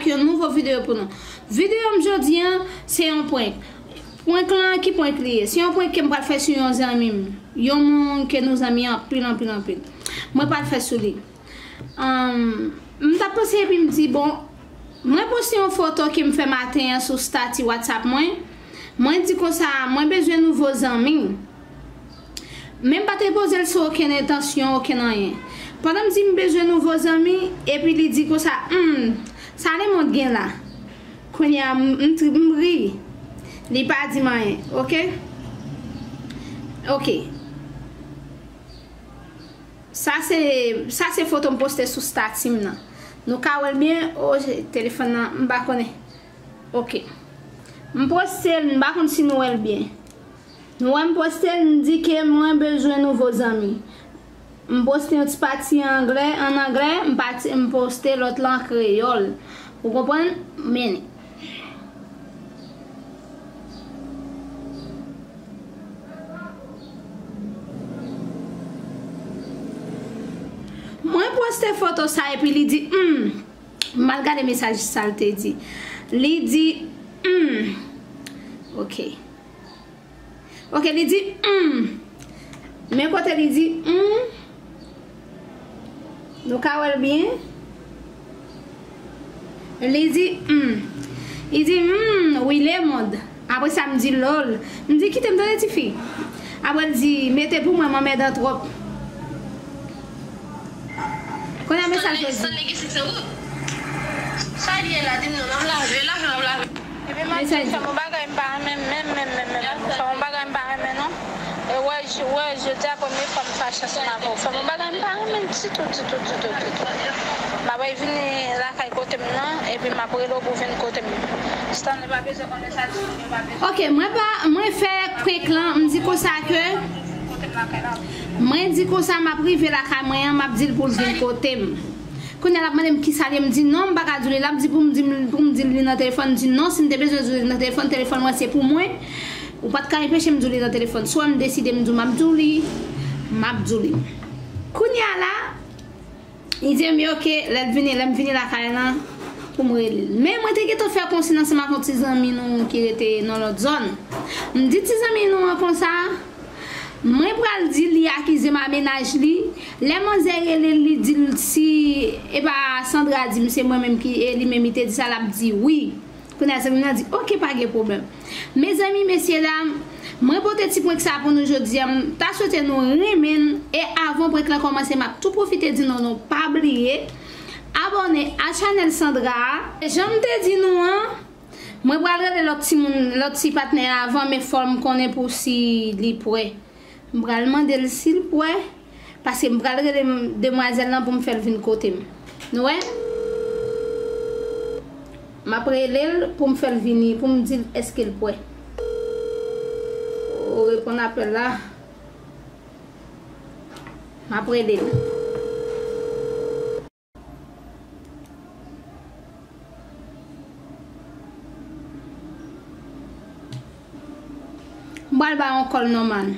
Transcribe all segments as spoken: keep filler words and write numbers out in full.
Yon nouvo videyo pou nou. Videyo m jodi an, se yon prank. Prank lan, ki prank li ye? Se yon prank ke m pral fè sou yon zanmi m. Yon moun ke nou zanmi anpil, anpil, anpil. Mwen pral fè sou li. Ahn, m t ap panse epi m di, bon, mwen poste yon foto ke m fè maten an sou stati WhatsApp mwen. Mwen di konsa, mwen bezwen nouvo zanmi. Men m pa te poze l sou okenn entansyon, okenn anyen. Pandan m di m bezwen nouvo zanmi, epi li di konsa, hmm, sa Lemond gen la? Kounye a, m, m tri-, m ri. Li pa di m anyen, oke? Oke. Sa se, sa se foto m poste sou stati m nan. Nou ka wè l byen? O, telefòn nan, m pa konnen. Oke. M poste l, m pa konn si nou wè l byen. Nou wè m poste l, m di ke mwen bezwen nouvo zanmi. M poste yon ti pati an anglè, an anglè, m pati, m poste lòt la an kreyòl. Ou konprann? Men. Mwen poste foto sa epi li di, hmm. M al gade mesaj sa l te di. Li di, hmm. Oke. Oke, li di, hmm. Men kote li di, hmm. Nou ka wè l byen? Li di, hmm. Li di, hmm, wi, Lemond. Apre sa, m di, lòl. M di, kite m tande tifi. Apre, l di, mete pou mwen, m anmèdan twòp. Kounye a, men sa l fè di. Stanley gen six euro. Sa l ye la, di m non, l ap lave, lave, l ap lave. Epi m ap di fè m yon bagay m pa renmen menm, menm, menm, menm, menm. Fè m yon bagay m pa renmen non. E wè, j-, wè, jodi a premye fwa m fache ansanm avè w. Fè m yon bagay m pa renmen ditou, ditou, ditou, ditou. M ap vini lakay kote m nan, epi m ap rele w pou w vin kote m. Stanley pa bezwen konnen sa ditou, li pa bezwen. Oke, mwen pa, mwen fè prank lan, m di konsa ke, mwen di konsa m ap rive lakay mwen an, m ap di l pou l vin kote m. Kounye a l ap mande m kisa l ye, m di non, m pa ka di w li. L ap di pou m di, pou m di l li nan telefòn, m di non, si m te bezwen di w li nan telefòn, telefòn mwen se pou mwen. Ou pa t ka anpeche m di w li nan telefòn. Swa m deside m di w m ap di w li, m ap di w li. Kounye a la, li di m oke, lè l vini, lè m vini lakay lan, pou m rele l. Men mwen te gentan fè konsiy ansanm ak yon ti zanmi nou ki rete nan lòt zòn. M di ti zanmi nou an konsa, mwen pral di li akize m a mennaj li. Lè manzè rele l, li di l si e pa Sandra di m se mwen menm ki, e li menm li te di sa, l ap di wi. Kounye a zanmi m nan di, oke, pa gen pwoblèm. Mezanmi, mesyedam, mwen pote ti prank sa pou nou jodi a. M ta swete nou renmen l. E avan prank lan kòmanse, m ap tou pwofite di nou, nou pa bliye abòne a chanèl Sandra a. Jan m te di nou an, mwen pral rele lòt timoun, lòt ti patnè a avan, men fò m konnen pou si li prè. M pral mande l si l prè, paske m pral rele m-, demwazèl lan pou m fè l vin kote m. Nou wè? M ap rele l pou m fè l vini, pou m di l èske l prè. Ou reponn apèl la. M ap rele l. M pral ba yon kòl nòmal.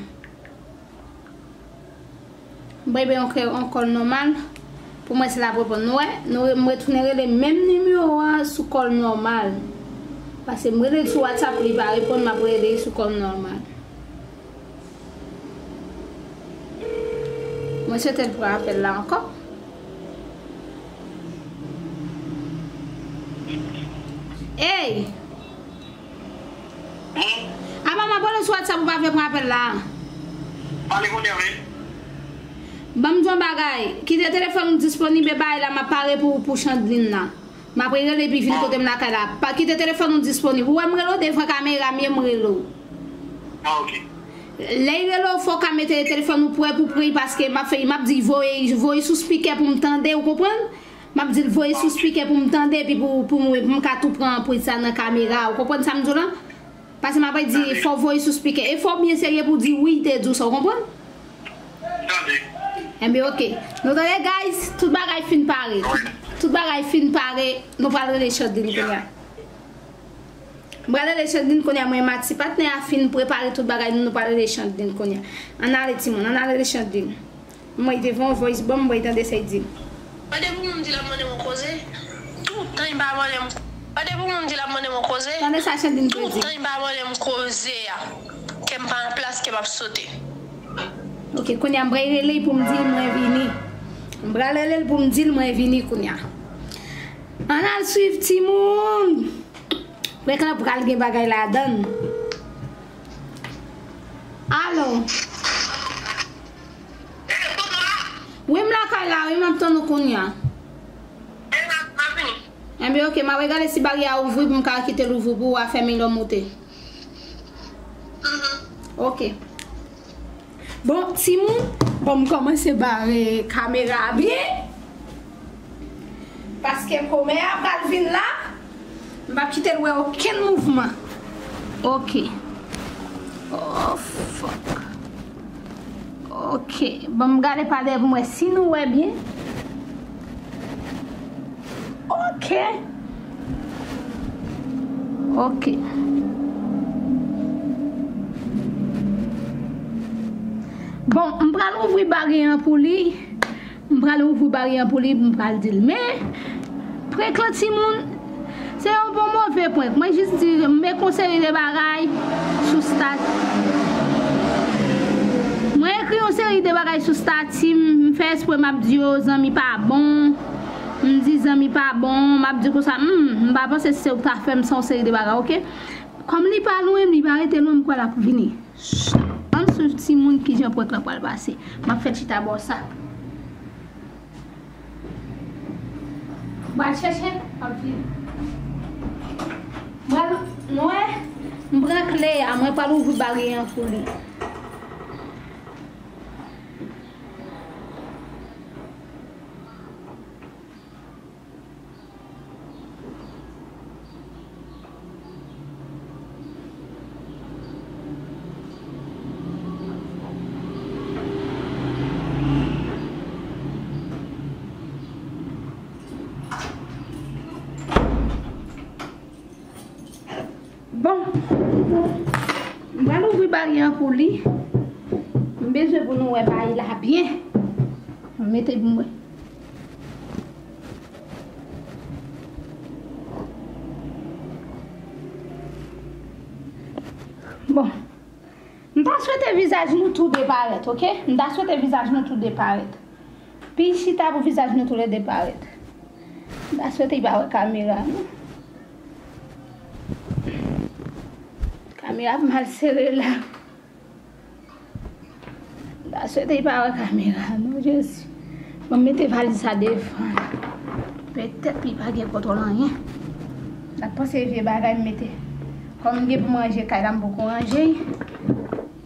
M pral ba yon kè-, yon kòl nòmal pou m wè si l ap reponn. Nou wè, nou re-, m retounen rele menm nimewo a sou kòl nòmal. Paske m rele l sou WhatsApp, li pa reponn, m ap rele l sou kòl nòmal. Mwen swete l pran apèl la ankò. Ey! Hmm? Apa m ap rele w sou WhatsApp ou pa vle pran apèl la? Pale kounye a, wi. Ban m di yon bagay. Kite telefòn ou disponib e bagay la, m ap pare pou, pou Chandlin la. M ap rele epi vin kote m lakay la. Pa kite telefòn ou disponib. Ou wè m rele w devan kamera m ye, m rele w. Ah, ok. Lè y rele w, fò w ka mete telefòn ou prè pou pran l, paske m ap fè, m ap di voye, voye sou spikè pou m tande, ou konprann? M ap di l voye sou spikè pou m tande, epi pou, pou m, pou m ka tou pran anprent sa nan kamera, ou konprann sa m di w lan? Paske m ap di, fò w voye sou spikè. E fò w byen serye pou w di wi, l te di w sa, ou konprann? Tande. Enben, ok. Nou tande, guys, tout bagay fin pare. Tout, tout bagay fin pare. Nou pral rele Chandlin kounye a. M pral rele Chandlin kounye a, mwen, ma ti patnè a fin prepare tout bagay, nou, nou pral rele Chandlin kounye a. Ann ale, timoun, ann ale rele Chandlin. Mwen, devan yon voice, bon, mwen, tande sa y di. Tande pou moun di l ap mande m yon koze. Tout, Toutan li pa mande m, gade pou moun di l ap mande m yon koze. Tande sa Chandine te di. Toutan li pa mande m koze a. Ke m pa nan plas, ke m ap sote. Ok, kounye a m pral rele l pou m di l mwen vini. M pral rele l pou m di l mwen vini kounye a. Ann al swiv timoun. Prank lan pral gen bagay ladan l. Alo. Wi, m lakay la, wi, m ap tann ou kounye a. Ebyen, ok, m ap regade si baryè a ouvri pou m ka kite l ouvri pou ou a fèmen lè w moute. Ok. Bon, timoun, bon, m kòmanse bare kamera a byen. Paske kòmè a pral vin la, m p ap kite l wè okenn mouvman. Ok. Oh, fuck. Ok. Bon, m gade pa dèyè pou m wè si nou wè byen. Ok. Ok. Bon, m pral ouvri baryè an pou li. M pral ouvri baryè an pou li, m pral di l. Men, prank lan timoun, se yon bon move prank. Mwen jis di, m mete yon seri de bagay sou stat. Mwen ekri yon seri de bagay sou stati m, m fè espre m ap di yo zanmi pa bon. M di zanmi pa bon, m ap di konsa, hmm, m pa panse se ou k ta fè m sa yon seri de bagay, ok? Kòm li pa lwen, li pa rete lwen, m kwè l ap vini. Ann swiv timoun kijan prank lan pral pase. M ap fè chita bò sa. M pral chèche, m ap vini. M pral, mwen, m pran kle a, mwen pral ouvri baryè an pou li. Bon, m pral ouvri baryè an pou li. M bezwen pou nou wè bagay la byen. M mete pou mwen. Bon. M ta swete vizaj nou tou de parèt, ok? M ta swete vizaj nou tou de parèt. Pi chita pou vizaj nou tou le de parèt. M ta swete y pa wè kamera, non. Kamera ap mal sere la. M ta swete y pa wè kamera, non, Jezi. Bon, m mete valiz sa devan. Petèt li pa gen kontwòl anyen. L ap panse vye bagay m mete. Kòm m gen pou m ranje kay la, m poko ranje l.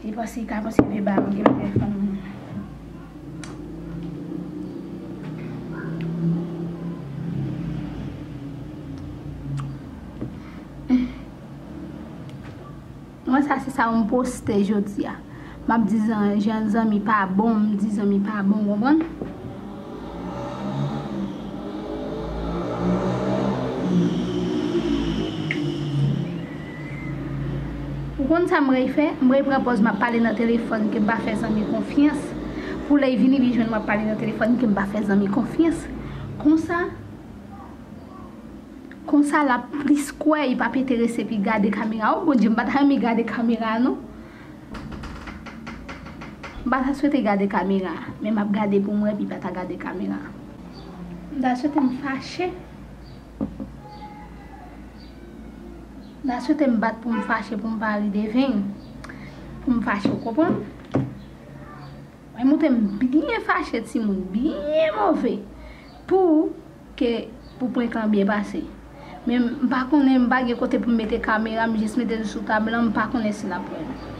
Li panse li ka panse vye bagay m gen pou telefòn mwen. Mwen, sa se sa m poste jodi a. M ap di zan-, jan zanmi pa bon, m di zanmi pa bon, w konprann? Ou konn sa m rey fè? M rey pran pòz m ap pale nan telefòn ke m pa fè zanmi konfyans. Pou lè y vini, li jwenn m ap pale nan telefòn ke m pa fè zanmi konfyans. Konsa, Konsa l ap plis kwè, li p ap enterese pi gade kamera. O Bondye, m pa ta renmen gade kamera non. M pa ta swete gade kamera, men m ap gade pou m wè pi pa ta gade kamera. M ta swete m fache. M ta swete m bat pou m fache, pou m pa ri deven. Pou m fache, ou konprann? Mwen montre m byen fache timoun, byen move. Pou ke, pou prank lan byen pase. Men m pa konnen, m pa gen kote pou m mete kamera, m jis mete l sou tab lan, m pa konnen si l ap wè l.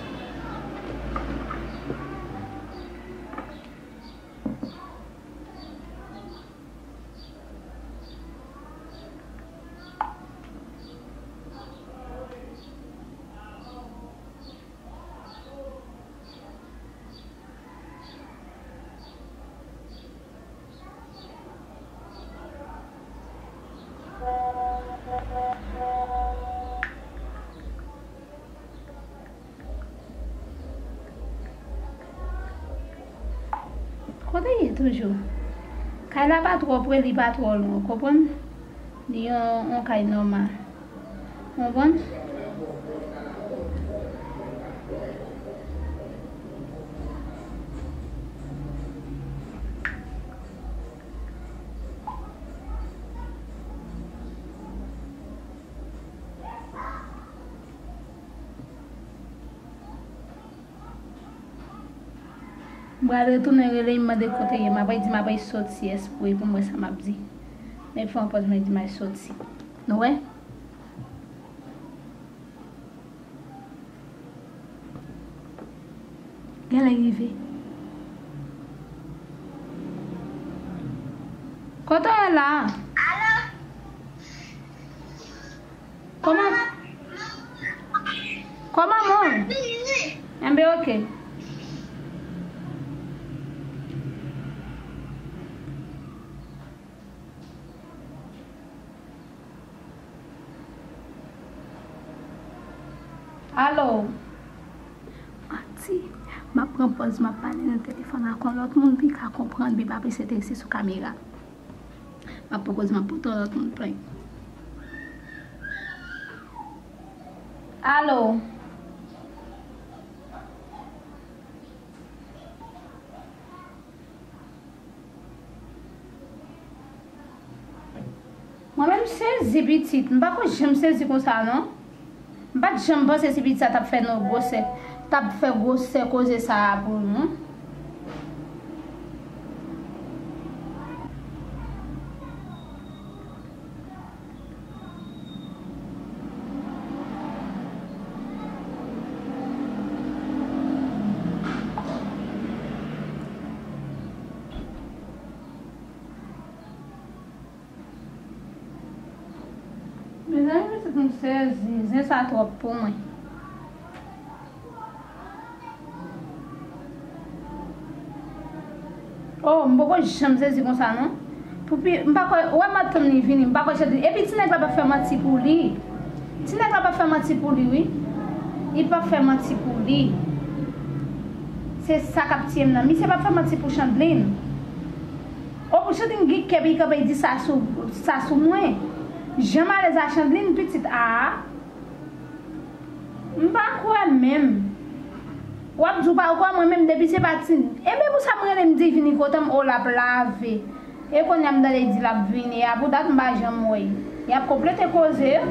Kote l ye toujou? Kay la pa twò pre, li pa twò lwen, ou konprann? Li yon, yon kay nòmal. Ou konprann? M pral retounen rele, m mande kote l ye. M ap di m ap soti espre pou m wè sa m ap di. Men fè yon pòz, mwen di m al soti. Nou wè? Genlè rive. Kote w ye la? Kòman, kòman moun? Enben, oke. Alo. Manti. M ap pran pòz, m ap pale nan telefòn ak yon lòt moun, pi ka konprann, pi pa plis enterese sou kamera. M ap pran pòz, m ap pote yon lòt moun prank. Alo. Mwen menm sezi pitit, m pa ko janm sezi konsa non. M pa t janm panse si pitit sa t ap fè nou gwosè, t ap fè gwosè koze sa a pou nou. Mezanmi, pitit m sezi, zen sa twòp pou mwen. Oh, m poko janm sezi konsa non. Pou pi, m pa kwè, ou wè matant li vini, m pa kwè Chandlin. Epi ti nèg la pa fè manti pou li. Ti nèg la pa fè manti pou li, wi. Li pa fè manti pou li. Se sa k ap tiye m nan. Misye pa fè manti pou Chandlin. Oh, pou Chandlin gen kè, li kanpe di sa sou, sa sou mwen. Jan m alèz a Chandlin, pitit a. M pa kwè menm. W ap di w pa kwè mwen menm depi se pa ti. Ebyen pou sa m rele m di vini kote m, o l ap lave. E kounye a m tande di l ap vini. A pou dat m pa janm wè l. Y ap konplete koze yo.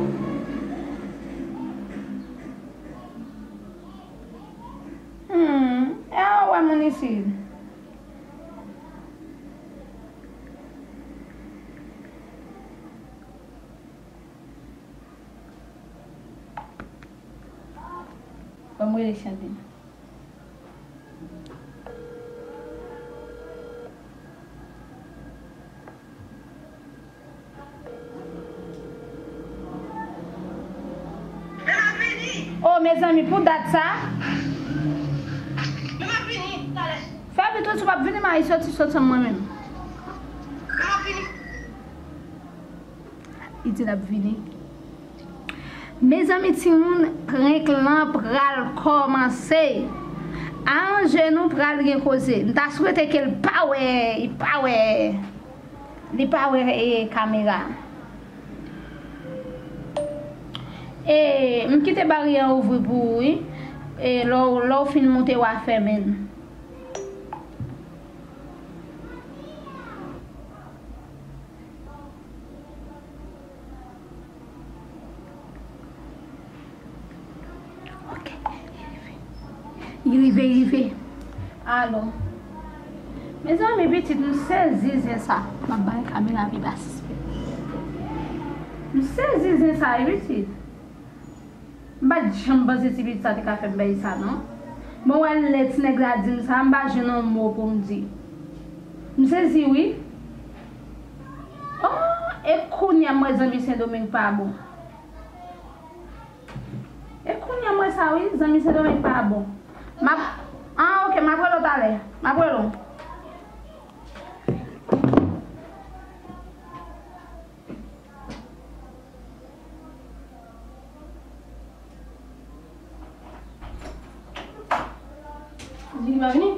Hmm, e a w wè moun isit. Ban m rele Chandlin. Oh, mezanmi, pou dat sa. Fè vit wi, si w p ap vini, m a soti, soti mwen menm. Li di l ap vini. Mezanmi, timoun, prank lan pral kòmanse. Aranje nou, pral gen koze. M ta swete ke l pa wè, li pa wè, li pa wè, e, kamera. E, m kite baryè an ouvri pou ou, wi. E, lè w, lè w fin moute, w a fèmen l. Ok, li rive. Li rive, li rive. Alo. Mezanmi, pitit, m sezi zen sa. M ap bay kamera pi ba sispèk. M sezi zen sa, wi, pitit. M pa t janm panse ti pitit sa te ka fè m bagay sa, non. Bon, wè lè ti nèg la di m sa, m pa jwenn yon mo pou m di. M sezi, wi. Oh, e kounye a m wè zanmi Sendomeng pa bon. E kounye a m wè sa, wi, zanmi Sendomeng pa bon. M ap, ah, ok, m ap rele w talè. M ap rele w. Di li pa vini?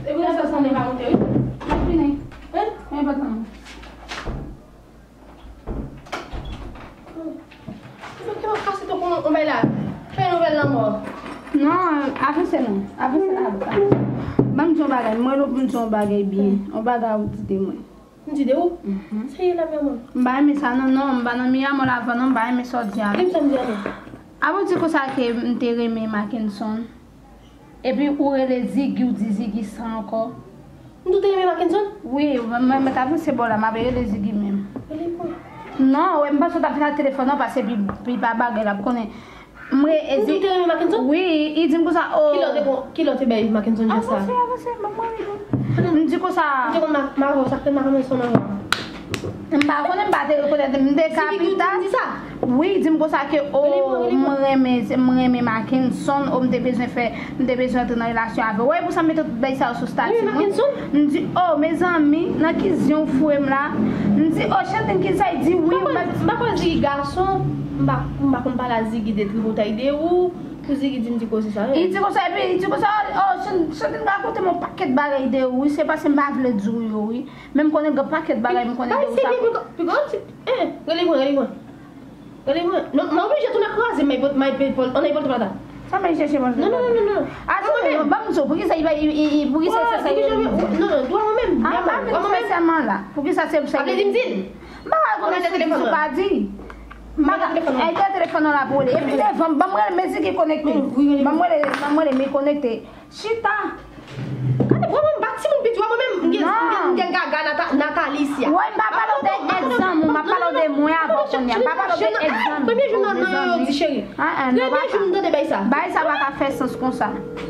E pou sa sanble pa monte, wi. L ap vini. Wi, men pa tann. Ou fè kè m ap kase tankou yon, yon bagay la. Fè nouvèl lanmò. Non, avanse non. Avanse la. Ban m di yon bagay. Mwen, lè pou m di yon bagay byen. Yon bagay ou di de mwen. M di de ou? Mhm. Sa ye la, mi amor? M pa renmen sa, non, non. M pa nan mi amor la avan, non. M pa renmen sa w di a, non. Di m sa m di a, non. Avan w di konsa ke m te renmen Mackenson. Epi ou rele Ziggy, ou di Ziggy sa ankò. M tou te renmen Mackenson? Wi, mwen, mwen, mwen t ap panse bò la, m ap rele Ziggy menm. Rele mwen. Non, wè, m panse w t ap vin ak telefòn nan, paske pi, pi pa bagay la, pou konnen. M re-, M tou te renmen Mackenson? Wi, li di m konsa, oh. Kilè w te kon-, kilè w te bay Mackenson jès sa? Avanse, avanse, ban mwen rive. M di konsa. M te konn ma-, ma-, sa k fè Mackenson nan. M pa konnen, m pa te rekonèt, m te kapital. Wi, di m konsa ke, oh, m renmen, m renmen Mackenson, oh, m te bezwen fè, m te bezwen antre nan relasyon avè w. Wè, pou sa m mete tout bagay sa yo sou stati mwen. M di, oh, mezanmi, nan ki zye w foure m la? M di, oh, Chandine, ki sa? Li di, wi, m pa kwè Ziggy gason, m pa, m pa konn pale a Ziggy de tripotay de ou, pou Ziggy di m di koze sa, wi. Li di konsa, epi li di konsa, oh, Chan-, Chandine rakonte m yon pakèt bagay de ou, wi, se paske m pa vle di w yo, wi. Men m konnen gen pakèt bagay m konnen de ou sa. Piga, piga, eh, rele mwen, rele mwen. Rele mwen. Non, mwen oblije tounen kraze, my boy, my people, on a people to plata. Sa mwen chèche mwen. Non, non, non, non, non. A, se mwen menm. Ban m di w, poukisa li pa, li, li, li, poukisa se sa yo? Non, non, dwa mwen menm. A, pa vin fè sèman la. Poukisa se sa yo? Sa vle di m di l. M pa ka konnen si ou ka di. M pa ka, e, gen telefòn nan la pou li. Epi devan, ban m rele, men Ziggy konekte. Ban m rele, ban m rele, men konekte. Chita. Gade, wè mwen, m pa timoun piti, wè mwen menm, m gen, m gen, m gen gaga Nata-, Nathalie isi a. Wè, m pa pale w de egzanm ou, m ap pale w de mwen avè w kounye a. M pa pale w de egzanm ou, mezanmi. Premye jou nan, nan yo, yo di cheri. Premye jou m tande bay sa. Bay sa pa ka fè sans konsa.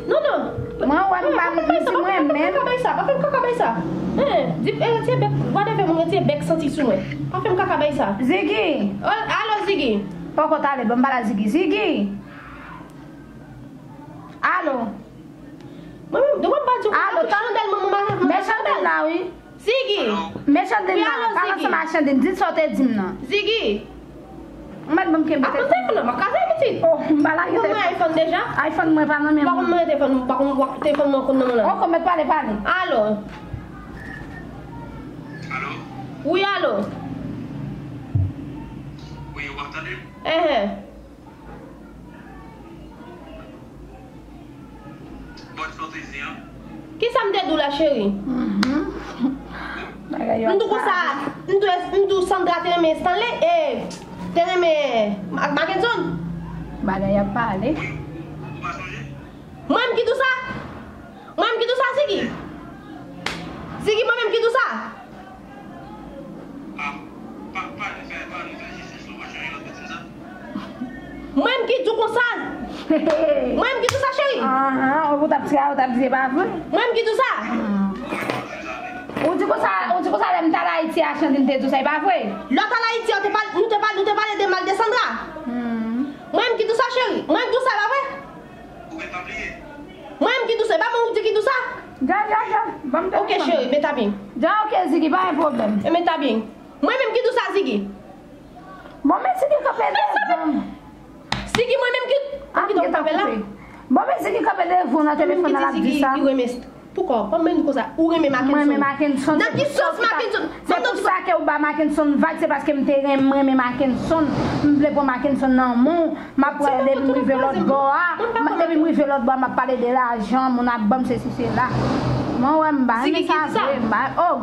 Non, non. Mwen, wè, m pa, m di mwen menm. Pa fè m kaka bay sa, pa fè m kaka bay sa. Hein, di, eh, retire bèk, whatever, moun retire bèk santi sou mwen. Pa fè m kaka bay sa. Ziggy. Al-, alo, Ziggy. Poko t ale, ban m pale a Ziggy. Ziggy. Alo. Mwen menm, de wè m pa di w konsa, alo, tout chandèl mwen, mwen pa, mwen pa chandèl la, wi. Ziggy. Men chandèl la, pale ansanm ak chandèl, di sa w te di m nan. Ziggy. Ou mèt ban m kenbe telefòn nan. Ap pran telefòn nan, m ap kraze l, pitit. Oh, m pa lage telefòn. Ou konn mwen iPhone deja? iPhone mwen pa nan men mwen. Ou pa konn mwen telefòn, ou pa konn telefòn mwen konn nan men w la. Ok, mèt pale, pale. Alo. Alo? Wi, alo. Wi, ou ap tande m? Enhen. Bòt sa w te di an. Kisa m te di w la, cheri? Mhm. M di w konsa, m di w, m di w Sandra te renmen Stanley, e, te renmen ak Mackenson. Bagay ap pale. Wi, ou pa sonje? Mwen menm ki di w sa? Mwen menm ki di w sa, Ziggy? Ziggy, mwen menm ki di w sa? Ah, pa, pa, fè, pa, fè jistis, non, pa cheri, lòt moun sa. Mwen menm ki di w konsa. Mwen menm ki di w sa, cheri. Ahan, ou t ap, ou t ap di se pa vre. Mwen menm ki di w sa. Ou di konsa, ou di konsa lè m t al Ayiti a, Chandine te di w sa, e pa vre? Lè w t al Ayiti a, ou te pale, nou te pale, nou te pale de mal de Sandra. Mwen menm ki di w sa, cheri. Mwen menm ki di w sa, e pa vre? Ou mèt pa bliye. Mwen menm ki di w sa, e pa mwen ou di ki di w sa? Ja, ja, ja. Ban m telefòn. Ok, cheri, men ta byen. Ja, ok, Ziggy, pa gen pwoblèm. E men ta byen. Mwen menm ki di w sa, Ziggy. Bon, men Ziggy kanpe devan. Ziggy, mwen menm ki, ah, ki donk kanpe la. Bon, men Ziggy kanpe devan nan telefòn nan, l ap di sa. Poukò? Kòman m konsa? Ou renmen Mackenson? Mwen renmen Mackenson. Nan ki sans Mackenson? Se pou sa ke ou ba Mackenson vag, se paske m te renmen, renmen Mackenson. M vle pran Mackenson nan men w. M ap pran depi m rive lòt bò a. Depi m rive lòt bò a, m ap pale de lajan, moun ap ban m sesi sela. Mwen wè m ba renmen sa vre, m ba, oh.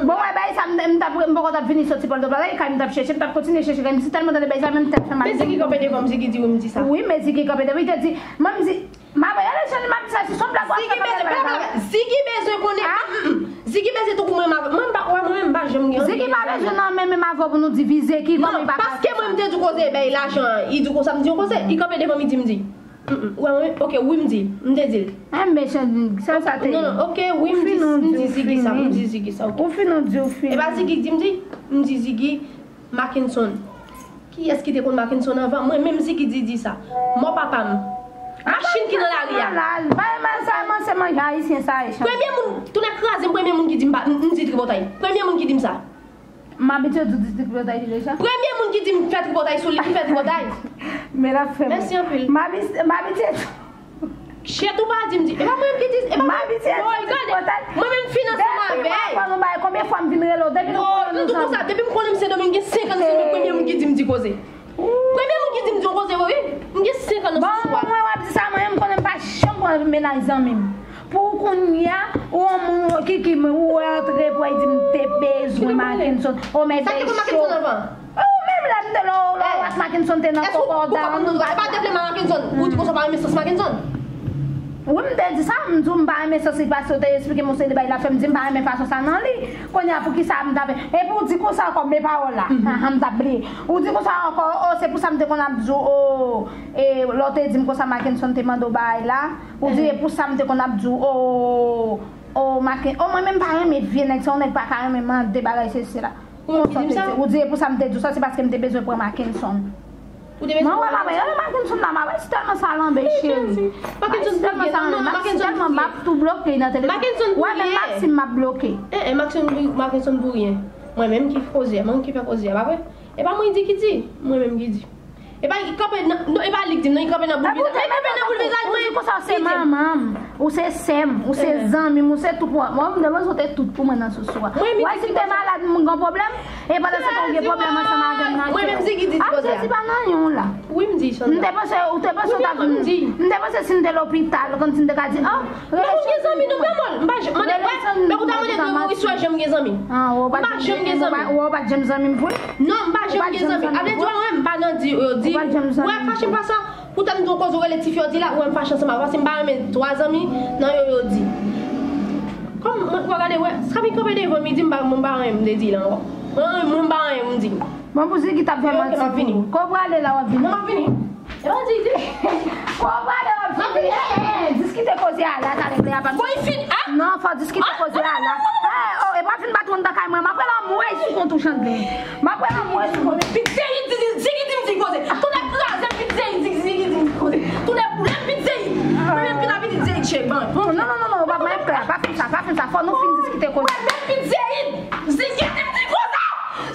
Bon, wè, bay sa, m, m t ap, m poko t ap vini soti Pòtoprens la, e kay m t ap chèche, m t ap kontinye chèche kay, m si tèlman tande bay sa, menm tèt fè mal. Men Ziggy kanpe devan m, Ziggy di wi m di sa. Wi, men Ziggy kanpe devan, li te di, mwen m di, M ap rele Chandine, m ap di sa, se yon blag w ap fè. Ziggy bezwen, pa, pa, pa, Ziggy bezwen konnen, mm, mm, Ziggy bezwen tankou mwen, mwen, mwen, mwen, mwen, m pa janm gen anpil. Ziggy pa bezwen nan men menm avè w pou nou divize, ki kòman li pa ka fè sa. Non, paske mwen, m te di w koze, bay lajan an, li di w konsa, m di yon koze, li kanpe devan m, li di m di. Mm, mm, wè, mwen, ok, wi, m di, m te di l. Enben, Chandine, se sa te ye. Non, non, ok, wi, m di, m di Ziggy sa, m di Ziggy sa, ok. Ou fin, ou di, ou fin. E pa Ziggy di m di, m di Ziggy, Mackenson. Kiyès ki te konn Mackenson anvan? Mwen menm Ziggy di, di sa. Mò papa m. Machin ki nan lari a. Bay mal sa, man, se manje ayisyen sa ye, Chan. Premye moun, tounen kraze m, premye moun ki di m pa, m, m di tripotay. Premye moun ki di m sa. M abitye di w di tripotay deja. Premye moun ki di m fè tripotay sou li, ki fè tripotay. Men l ap fè mwen. Mèsi anpil. M abi-, m abitye di w. Chet ou pa di m di. E pa mwen menm ki di, e pa mwen. Mwen menm fin ansanm avè l. Depi m aprann ou bay, konbyen fwa m vin rele w? Depi nou konnen nou zanmi. Depi m konnen m Sendomeng gen senkannsenk, men premye moun ki di m di koze. Mennaj zanmi m. Pou kounye a, ou yon moun ki, ki ou antre pou di m te bezwen Mackenson. O men te cho. Ou menm lè m te lò lò ak Mackenson te nan kòkòda. Ou pa te vle Mackenson. Ou di konsa pa renmen sans Mackenson. Wi, m te di sa, m di w m pa renmen sans li paske w te esplike m yon seri de bagay l ap fè, m di m pa renmen fason sa nan li. Kounye a pou kisa m t ap fè? Epi w di konsa ankò, men pawòl la. Ahan, m t ap bliye. Ou di konsa ankò, o, se pou sa m te konn ap di w, o, e, lè w te di m konsa Mackenson te mande w bagay la, ou di e pou sa m te konn ap di w, o, o, Macken-, o, mwen menm pa renmen vye nèg, se yon nèg pa ka renmen mande bagay sesi la. Konsa w te di, ou di e pou sa m te di w sa, se paske m te bezwen pran Mackenson. Mwen wè m ap wè, e, Mackenson la, m ap wè, si tèlman sa lanbe, cheri. Si tèlman sa lanbe, si tèlman m ap tou bloke nan telefòn. Wè, men Maxime m ap bloke. E, e, Mackenson pou, Mackenson pou ryen. Mwen menm ki koze a, mwen ki fè koze a, pa vre? E pa mwen di ki di, mwen menm ki di. E pa li k kanpe nan, non, e pa li k di m, non, li kanpe nan boul vizaj mwen, li kanpe nan boul vizaj mwen. Ou di konsa se manman m, ou se sè m, ou se zanmi m, ou se tout pou mwen. Mwen, m te bezwen te tout pou mwen nan sousou a. Wè, si m te malad, m gen pwoblèm. E pandan se tan ou gen pwoblèm ansanm avè m nan kè w. Mwen menm Ziggy di ti koze a. Jezi pa nan yon la. Wi, m di Sandra. M te panse, ou te panse ou t ap vin. M te panse si m te lopital, kòmsi m te ka di, oh, rele Sandrine pou mwen. Non, m gen zanmi, non, pa mòl. M pa j-, mande, wè, men ou ta mande de Maurice, wè, jan m gen zanmi. M pa janm gen zanmi. Ou pa t janm zanmi m vre? Non, m pa janm gen zanmi. Ap vle di, wè, m pa nan di, yo di, wè, fache m pa sa. Poutan m di yon koze, ou rele tifi, yo di la, ou wè m fache ansanm avè w, paske m pa renmen twa zanmi nan yo, yo di. Kòm mwen, wè, gade, wè, sa vin kanpe devan m, li di m pa, mwen pa renmen m te di la ankò. Mwen, mwen pa renmen m di. Bon, pou Ziggy t ap fè manti pou ou. Ko w prale la, w ap vini. Non, m ap vini. E pa di, di. Ko w prale, w ap vini. Eh, eh, diskite koze a la, talè, plè a pa. Fò y fin, ah? Non, fò diskite koze a la. Eh, oh, e pa vin bat moun nan kay mwen. M ap pran anmwey sou kont ou, Chandler. M ap pran anmwey sou kont ou. Pitit Ziggy di, di, Ziggy di m di koze. Tounen kraze m, pitit Ziggy di, Ziggy di m di koze. Tounen boule m, pitit Ziggy. Mwen menm ki la pitit Ziggy, chek ban. Non, non, non, non, non, pa, pa, pa, pa fin sa, pa fin sa. Fò nou fin diskite koze. Mwen menm pitit Ziggy. Ziggy di m di koze.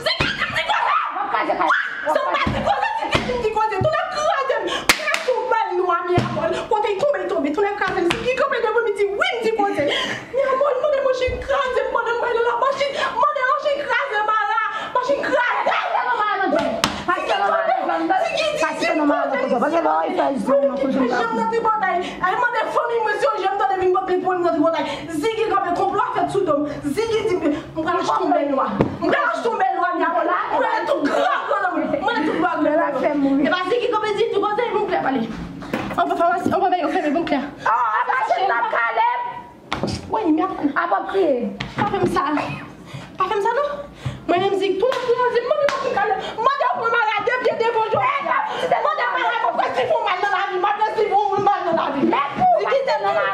Ziggy di m di koze. M ap kraze kay. Sa m pa di koze, Ziggy di m di koze. Tounen kraze m. Kraze yon bal nwa, mi amor. Kote l tonbe, l tonbe. Tounen kraze m. Ziggy kanpe devan m, li di wi, m di koze. Mi amor, li mande machin kraze m, pandan m bay nan la machin. Mande machin kraze m ala. Machin kraze. Ziggy kanpe. Ziggy di, di m koze. Ziggy di m koze. Janm nan tripotay. Ay, mande fanmi mwen si yo janm tande vin pote pwen nan tripotay. Ziggy kanpe, konplo a fèt sou do m. Ziggy di m, m pral achte yon bèl nwa. M pral achte yon bèl nwa, mi amor. M rele tout gran gran nan mwen. M rele tout gran gran nan mwen. E pa Ziggy kanpe di, di koze, bon klè pale. An pa fè, an pa fè yo fèmen, bon klè. Oh, apa se nan Caleb. Wi, mi ap. Apa kriye. Pa fè m sa. Pa fè m sa non. Mwen menm Ziggy, tounen kraze m, mande machin kraze m. Mande w pran mara de pye devan jodi a. Mande mara pou prèske fè w mal nan lavi. M ap prèske fè w mal nan lavi. Ziggy di m di.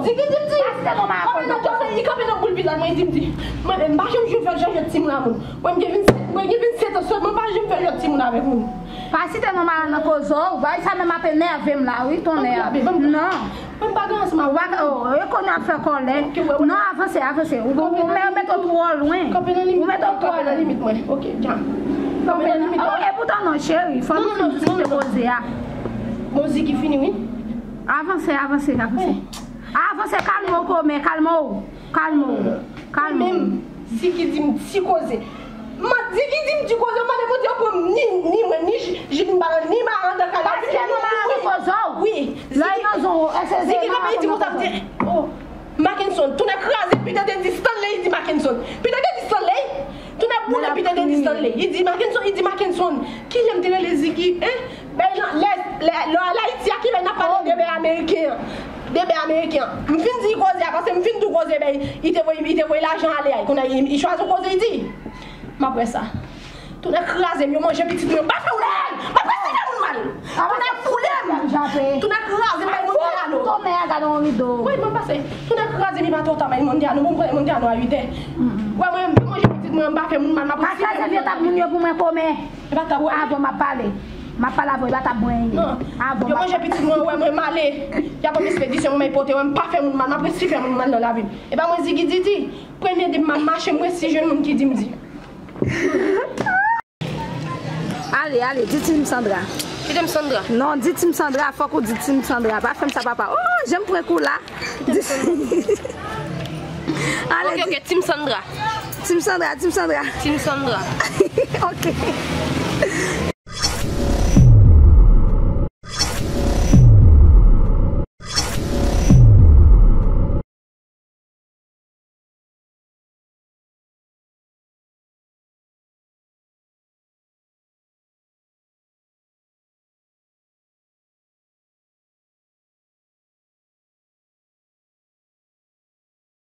Ziggy di m di. Kanpe nan koze, li kanpe nan boul vizaj mwen, li di m di. Mwen menm, m pa janm jwe fè jwe timoun a moun. Mwen m gen vennsèt, mwen gen vennsèt an sèlman, m pa janm fè jwe timoun avèk moun. Pa site non mara nan koze w, bagay sa menm ap enève m la, wi, tonnè. Non. Mwen pa gen ansanm avè w. Ou pa ka, oh, e konnen ap fè kòlè. Non, avanse, avanse. Ou, ou, ou mete w twò lwen. Ou mete w twò lwen. Kanpe nan limit mwen. Ok, dja. Kanpe nan limit mwen. Oh, e poutan non, cheri. Fò nou fin diskite koze a. Bon, Ziggy fini, wi. Avanse, avanse, avanse. Avanse, kalme w, kòmè, kalme w. Kalme w. Kalme w. Ziggy di m ti koze. Ziggy di m ti koze, mande Bondye pran m ni, ni mwen, ni Jilin Balan, ni Maranda Kala. Paske nou Maranda koze w. Wi. Lè nan zon, Ziggy kanpe, li di konsa, m di, oh, Mackenson, tounen kraze, Peter te di Stanley, li di Mackenson. Peter te di Stanley? Tounen boule, Peter te di Stanley. Li di Mackenson, li di Mackenson. Kilè m te rele Ziggy, hein? Bèl jan, lè, lè, lè, lè Ayiti a, kilè n ap pale de bè ameriken an? De bè ameriken an. M fin di koze a, paske m fin di koze, bè, li te voye, li te voye lajan ale a. Kounye a, li, li chwazi koze, li di. M ap wè sa. Tounen kraze m, yo manje pitit mwen. M pa fè w mal. M pa prèske fè moun mal. Tounen boule m. Tounen kraze m, bay Mondiano. Wi, mwen pase. Tounen kraze m, li pa twò ta, bay Mondiano. Bon, m pran Mondiano a uit è. Wè, mwen, yo manje pitit mwen, m pa fè moun mal. M ap prèske fè moun mal. Pa kraze vye tab moun yo pou mwen kòmè. E pa tab, wè. Avan m ap pale. M ap pale avè w, e pa tab mwen ye. Non. Avan yo manje pitit mwen, wè, mwen m ale. Y ap ban m espedisyon, mwen pote, wè, m pa fè moun mal, m ap resi fè moun mal nan lavi m. E pa mwen Ziggy di di. Premye de m ap mache, m resi jwenn moun ki di m di. Ale, ale, di Team Sandra. Ki Team Sandra? Non, di Team Sandra, fòk ou di Team Sandra. Pa fè m sa, papa. Oh, jan m pran kou la. Di Team Sandra. Ale, ok, ok, Team Sandra. Team Sandra, Team Sandra. Team Sandra. Ok.